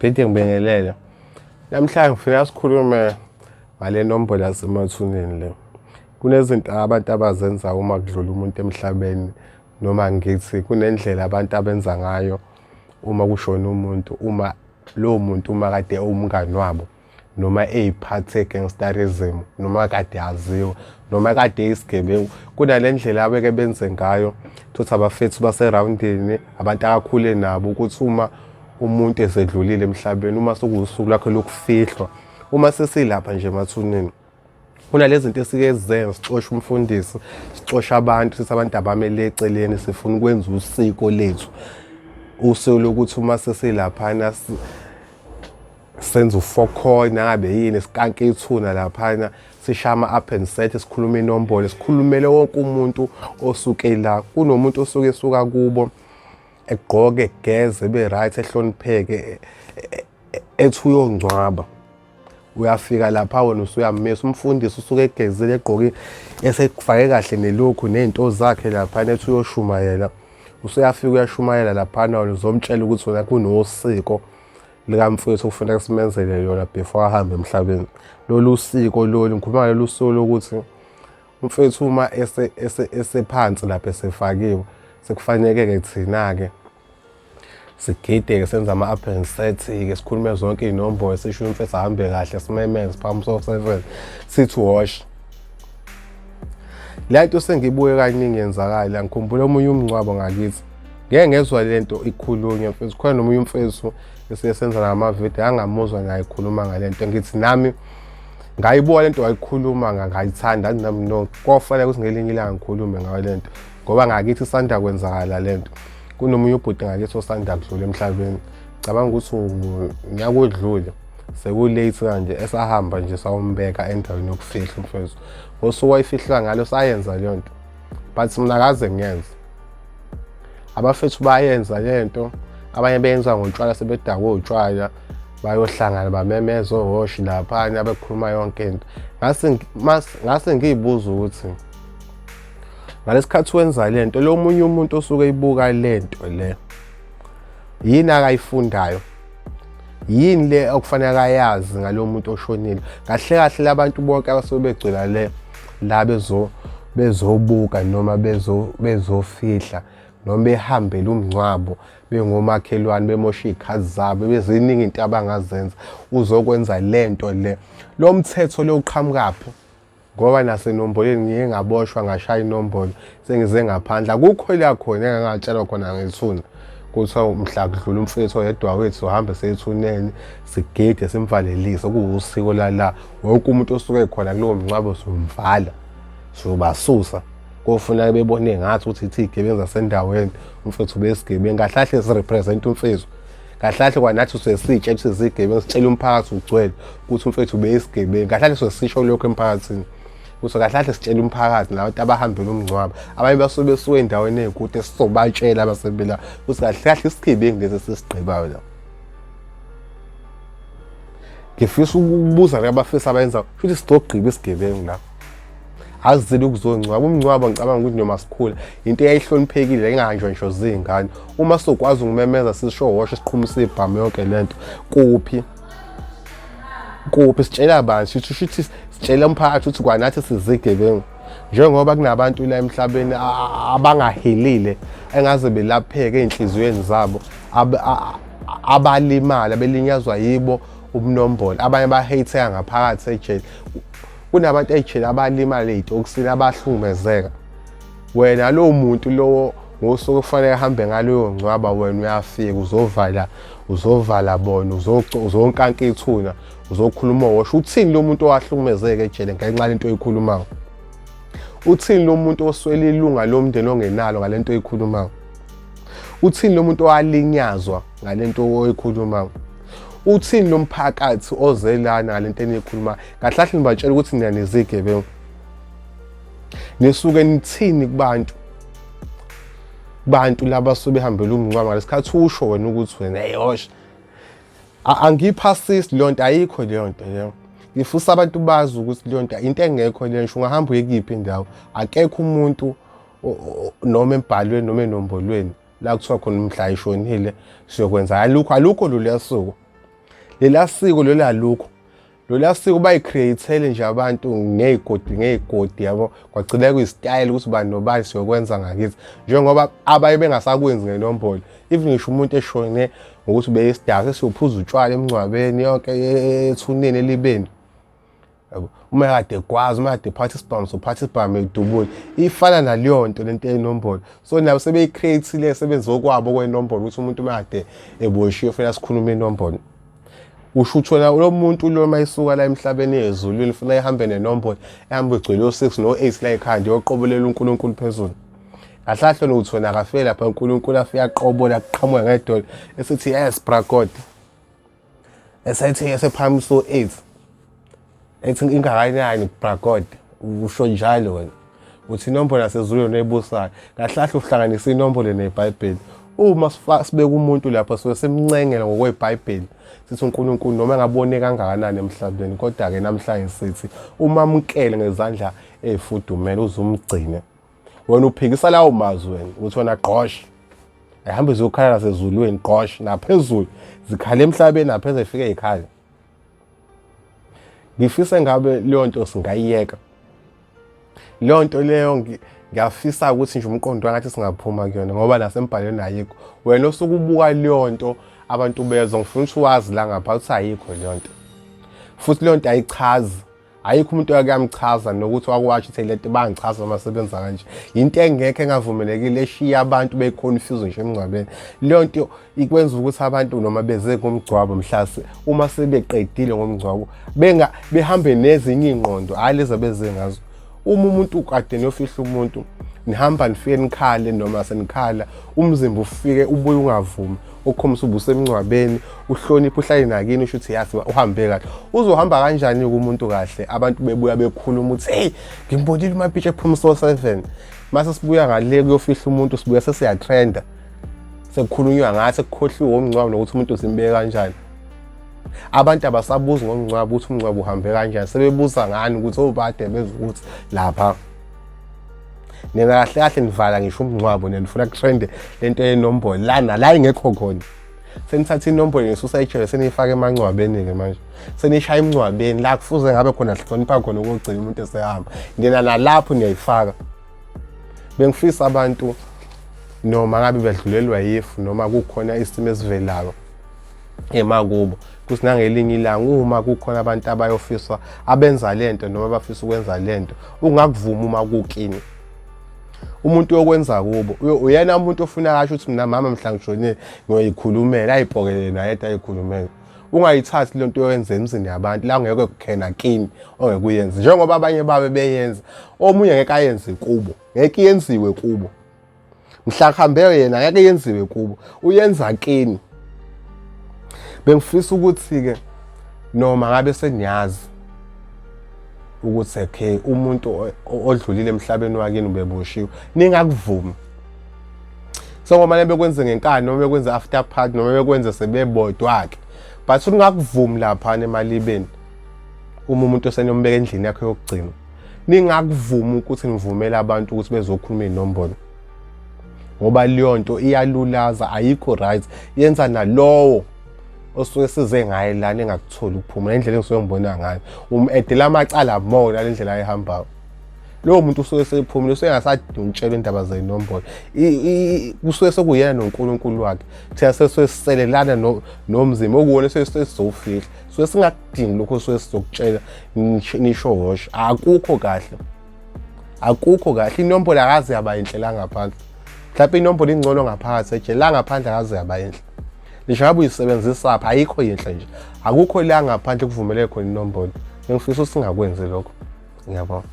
Phinde ngibingelele. Namhlanje ngifuna sikhulume ngale nombolo yasemathuneni le. Kunezinto abantu abazenza uma kudlula umuntu emhlabeni noma ngithi kunendlela abantu abenza ngayo uma kushona umuntu uma lowo muntu uma kade ewumngani wabo noma eyiphathe gangsterism noma kade aziwa noma kade eyisigebengu kunale ndlela abeke benze ngayo thothi abafethu baserawundini abantu akakhule nabo ukuthi uma umuntu esedlulile emhlabeni uma sekuwusuku lwakhe lokufihlwa uma sesilapha nje emathuneni kunalezi zinto esike sizenza sixosha umfundisi sixosha abantu sithi abantu abamele eceleni sifuna ukwenza usiko lethu usiko lokuthi uma sesilaphana senza u-four corner ngabe yini sikanke ithuna laphana sishaya ama-up and set sikhuluma inombolo sikhulumele wonke umuntu osuke la kunomuntu osuke esuka kubo egqoke egeze ebe right ehlonipheke ethi uyongcwaba uyafika lapha wena usuyamisa umfundisi usuke egezile egqoke esekufake kahle nelokhu nezinto zakhe lapha ethi uyoshumayela usuyafika uyashumayela laphana wena uzomtshela ukuthi wena kunosiko likamfowethu okufuneka simenzele yona before ahambe emhlabeni lolu siko lolu ngikhuluma ngalolu siko lokuthi umfowethu uma esephansi lapha esefakiwe sekufaneke-ke thina-ke sigide-ke senze ama-up and set-ke sikhulume zonke iy'nombolo sisho umfethu ahambe kahle simemeze siphakamisa o-seven sithi wash le nto sengiyibuke kaningi yenzakala ngikhumbula omunye umngcwabo ngakithi ngeke ngezwa le nto ikhulunywa mfethu khona nomunye umfethu esiye senza namavidiyo angamuzwa naye ekhuluma ngale nto ngithi nami ngayibona lento wayikhuluma ngayithanda athi nami no kofanele ukuthi ngelinye ilanga ngikhulume ngayo lento ngoba ngakithi isanda kwenzakala lento kunomunye ubhuti ngakithi osanda kudlula emhlabeni cabanga ukuthi unyaka odlule sekulate kanje esahamba nje sawumbeka endaweni yokufihla umfethu ngosuku wayifihlwa ngalo sayenza leyo nto but mina kaze ngiyenze abafethu bayenza lento abanye benza ngotshwala sebedakwe utshwala bayohlangana bamemeza ohoshi laphana bekhuluma yonke into ngase ngase ngiyibuza ukuthi ngalesikhathi wenza lento lo munye umuntu osuke eyibuka lento le yini akayifundayo yini le okufanele akayazi ngalo muntu oshonile kahle kahle labantu bonke abasuke begcwela le la bezo bezobuka noma bezo bezofihla noma behambele umngcwabo bengomakhelwane bemosha iy'khathi zabo beziningi into abangazenza uzokwenza le nto le lo mthetho lo uqhamukaphi ngoba nasenombolweni ngiye ngaboshwa ngashaya inombolo sengize ngaphandle akukho la khona engangatshelwa khona ngethuna kuthiwa mhla kudlula umfethu oyedwa wethu uhambe seyethuneni sigide simvalelise kuwusiko lala wonke umuntu osuke khona kulowo mngcwabo somvala siyobasusa kofuneka bebone ngathi ukuthi ithi iy'gebengu zasendaweni umfethu ubesigebengu kahle kahle sirepresent umfethu kahle kahle kwanathi usesitshe ukuthi sizigebengu sitshela umphakathi ugcwele ukuthi umfethu ubeyisigebengu kahle kahle sesisho lokho emphakathini ukuthi kahle kahle sitshela umphakathi nabantu abahambela umngcwabo abanye basuke besuke endaweni ey'kude sizobatshela abasebela ukuthi kahle kahle isigebengu lesi esisigqibayo la ngifisa ukubuza ke abafisa abayenza futhi sizogqiba isigebengu la azile ukuzongcwaba umngcwabo ngicabanga ukuthi noma sikhula into eyayihloniphekile engahanjwa ngisho zingane uma sokwazi ukumemeza sisho hosho siqhumisa ibhamu yonke lento kuphi kuphi sitshela abantu sithi shuthi sitshela umphakathi ukuthi kwanathi sizigebengu njengoba kunabantu la emhlabeni abangahilile engaze belapheke ey'nhliziyweni zabo abalimala belinyazwa yibo ubunombolo abanye baheyitheka ngaphakathi ejele kunabantu ejele abalimala ey'tokisini abahlukumezeka wena lowo muntu lowo ngosuku kufanele ahambe ngaloyo ngcwaba wena uyafika uzovala uzovala bona uzonkanka ithuna uzokhuluma wosho uthini lo muntu owahlukumezeka ejele ngenxa lento oyikhulumayo uthini lo muntu oswele ilunga lomndeni ongenalo ngalento oyikhulumayo uthini lo muntu owalinyazwa ngalento oyikhulumayo uthini lo mphakathi ozelana ngalento eniyikhulumayo kahle kahle nibatshela ukuthi nina nizigebengu nisuke nithini kubantu bantu laba suke behambela umngcwabo ngalesikhathi usho wena ukuthi wena eyosha angiyiphasisi leyo nto ayikho leyo nto leyo ngifisa abantu bazi ukuthi leyo nto into engekho leyo ngisho ungahamba uye kuyiphi indawo akekho umuntu noma embhalweni noma enombolweni la kuthiwa khona umhla ishonile siyokwenza alukho alukho loluya suku. Lela siko lelo alukho. Lola siko bayi-create-ele nje abantu ngey'godi ngey'godi yabo, kwagcina kuyisitayela ukuthi ubani nobani siyokwenza ngakithi, njengoba abaye bengasakwenzi ngenombolo. Even ngisho umuntu eshone ngokuthi ubeyisidakwa, sesiyophuza utshwala emngcwabeni yonke ethuneni elibeni. Yabo, uma kade egwaza, uma kade ephatha isibhamu, sophatha isibhamu edubule. Ifana naleyo nto lento yenombolo. So nabo sebeyi-create-ile, sebenza okwabo kwenombolo ukuthi umuntu uma kade eboshiwe kufanele sikhulume inombolo. Usho ukuthi wena lo muntu lo uma esuka la emhlabeni ezulwini funa ihambe nenombolo ehambe igcwele o-6 no-8 la ekhanda iyoqobolela uNkulunkulu phezulu. Kahle kahle wena uthi wena akafike lapha uNkulunkulu afike aqobola aqhamuke ngedolo esithi yes bra God. Esethi esephakamisa o-8 ethi ingakanani bra God, usho njalo wena. Uthi inombolo yasezulwini ebusayo. Kahle kahle uhlanganisa inombolo neBhayibheli. Uma sibeka umuntu lapho suke simncengela ngokweBhayibheli. Sithi uNkulunkulu noma engabone kangakanani emhlabeni, kodwa-ke namhlanje sithi umamukele ngezandla ey'fudumele uze umgcine. Wena uphikisa lawo mazwi wena uthi wena gqosh. Ayihambe ziyokhala nasezulwini gqosh naphezulu zikhala emhlabeni naphezulu ifike ikhale. Ngifisa ngabe leyo nto singayiyeka. Leyo nto leyo ngiyafisa ukuthi nje umqondo wangathi singaphuma kuyona ngoba nasembhalweni ayikho. Wena osuke ubuka leyo nto abantu bezwa, ngifuna ukuthi wazi la ngapha ukuthi ayikho leyo nto. Futhi leyo nto ayichazi. Ayikho umuntu oyake yamchaza nokuthi wakwasho ukuthi lento bangichaza uma sebenza kanje. Yinto engekho engavumelekile eshiya abantu be-confuse nje emngcwabeni. Leyo nto ikwenza ukuthi abantu noma beze ngomgcwabo mhlase uma sebeqedile ngomngcwabo benga behambe nezinye iy'ngqondo, hhayi lezi abeze ngazo. Uma umuntu kade niyofihla umuntu nihamba nifike nikhale noma senikhala umzimba ufike ubuye ungavumi, okukhombisa ubusemngcwabeni uhloniphe uhlale nakini usho ukuthi yazi uhambe kahle. Uzohamba kanjani-ke umuntu kahle abantu bebuya bekhuluma ukuthi hey ngimbonile uMapitshi ephuma so-7, mase sibuya ngale kuyofihla umuntu sibuya sesiyatrenda sekukhulunywa ngathi sekukhohliwe ngomngcwabo nokuthi umuntu simbeke kanjani. Abantu abasabuzi ngomngcwabo ukuthi umngcwabo uhambe kanjani, sebebuza ngani ukuthi obade bezwa ukuthi lapha nina kahle kahle nivala ngisho umngcwabo nifuna kutrende lento yenombolo la nala ingekho khona. Senithatha inombolo nisusa ejele seniyifaka emangcwabeni-ke manje, senishaya emngcwabeni la kufuze ngabe khona sihlonipha khona ukugcina umuntu esehamba, nina nalapho niyayifaka. Bengifisa abantu noma ngabe bedlulelwa yifu noma kukhona isimo esivelayo emakubo, kuthi nangelinye ilanga uma kukhona abantu abayofisa abenza lento noma abafisa ukwenza lento, ungakuvumi uma kukini. Umuntu uyokwenza kubo uyena umuntu ofuna kasho ukuthi mina mama mhla ngishonile ngiyoyikhulumela, ayipokele naye ethi ayikhulumele. Ungayithathi lento oyenza emzini yabantu la ngeke kukhena kini ongeke uyenze, njengoba abanye babe beyenza, omunye ngeke ayenze kubo, ngeke iyenziwe kubo. Mhla kuhambe yena ngeke yenziwe kubo, uyenza kini. Bengifisa ukuthi-ke noma ngabe seniyazi ukuthi okay umuntu odlulile emhlabeni wakini ubeboshiwe, ningakuvumi. Sengomane bekwenze ngenkani noma bekwenze after party noma bekwenze sebebodwa-ke, but ungakuvumi laphana emalibeni uma umuntu osenombeka endlini yakho yokugcina. Ningakuvumi ukuthi nivumele abantu ukuthi bezokhuluma iy'nombolo, ngoba leyo nto iyalulaza, ayikho right, yenza nalowo osuke size ngaye lana engakutholi ukuphumula. Indlela engisuke ngibona ngayo um-edela amacala more nale ndlela ayihambayo. Lowo muntu usuke sephumile, usuke engasadingi ukutshela indaba zey'nombolo, kusuke sekuyena noNkulunkulu wakhe. Thina sesuke siselelana nomzimba okuwona esuke sizowufihla, suke singakudingi lokho osuke sizokutshela nisho hosha. Akukho kahle, akukho kahle. Inombolo akaze yaba yinhle la ngaphandle, mhlawumbe inombolo ingcono ngaphakathi ejele, la ngaphandle akaze yaba yinhle. Ngisho ngabe uyisebenzisaphi ayikho yinhle nje, akukho la ngaphandle kuvumeleke khona inombolo. Ngifisa ukuthi singakwenzi lokho. Ngiyabonga.